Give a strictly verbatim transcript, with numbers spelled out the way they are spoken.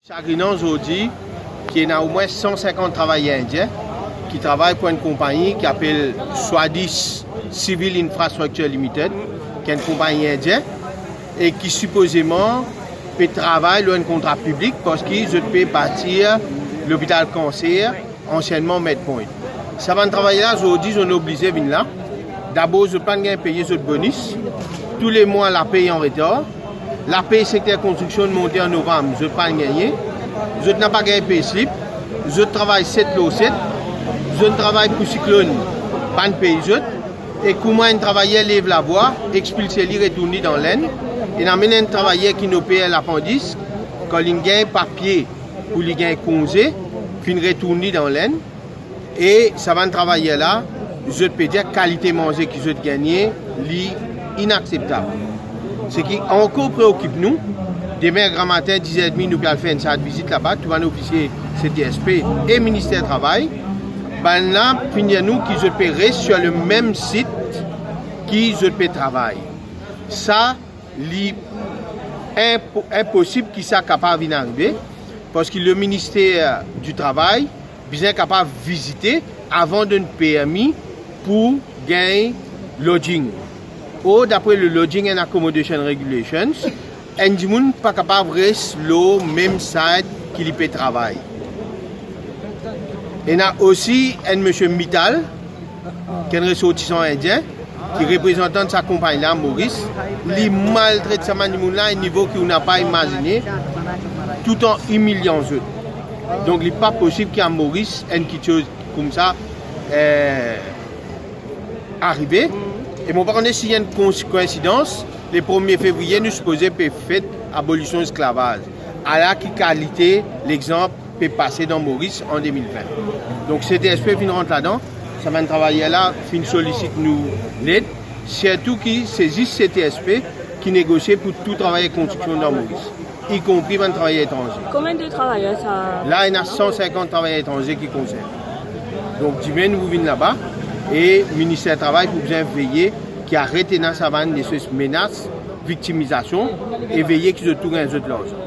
Sagrinan zordi ki ena omwin san sinkant travayer indien ki travay pou enn konpagni ki apel Swadis Civil Infrastructure Limited, ki enn konpagni indien e ki sipozeman pe travay lor enn kontra piblik, parski zot pe batir lopital kanser, ansienneman Med Point. Sa bann travayer la, zordi, zot inn oblize vinn la. Dabor, zot pa'nn gagn peye zot bonis. Toulemwa, lapey an retar. Lapey sekter konstriksion monte an novam, zot pa'nn gagne. Zot napa gagn payslip. Zot travay set lor set. Zot travay pou siklonn, pa'nn pey zot. E kouma enn travayer lev lavwa, expilse li, retourn li dan Lenn. Ena mem enn travayer ki'nn oper lapandis, kan li'nn gagn papie pou li gagn konze, finn retourn li dan Lenn. E sa bann travayer la, zot pe dir kalite manze ki zot gagne, li inakseptab. Seki ankor preokip nou, demin gramatin diz er edmi nou pe al fer enn sart vizit laba, tou bann ofisie C T S P e Minister Travay, bannla finn dir nou ki zot pe res sir lemem sit ki zot pe travay. Sa li inpo-, inposib ki sa kapav vinn arive, parski le Minister di Travay bizin kapav vizite avan donn permi pou gagn lodging. Or, dapre le Lodging and Accommodation Regulations, enn dimoun pa kapav res lor mem site ki li pe travay. Ena osi enn misie Mittal, ki enn resortisan indien, ki reprezantan sa konpagni la Moris, li maltret sa bann dimoun la, enn nivo ki ou napa imazine, toutan imilian zot. Donk, li pa posib ki a Moris enn kiksoz koumsa, eh, arive. E mo pa kone si enn kons-, koinsidans, le premie fevriye, nou sipoze pe fet abolision lesklavaz. Ala ki kalite lexanp pe pase dan Moris an de mil vin. Donk, C T S P finn rant ladan, sa bann travayer la finn solisit nou led, sirtou ki se zis C T S P ki negosie pou tou travayer konstriksion dan Moris, ikonpri bann travayer etranze. Combien de travailleurs ça? La, ena san sinkant travayer etranze ki konserne. Donk, dimann nou vinn laba, e Minister Travay pou bizin veye ki aret ena sa bann leses menas, viktimizasion, e veye ki zot tou gagn zot larzan.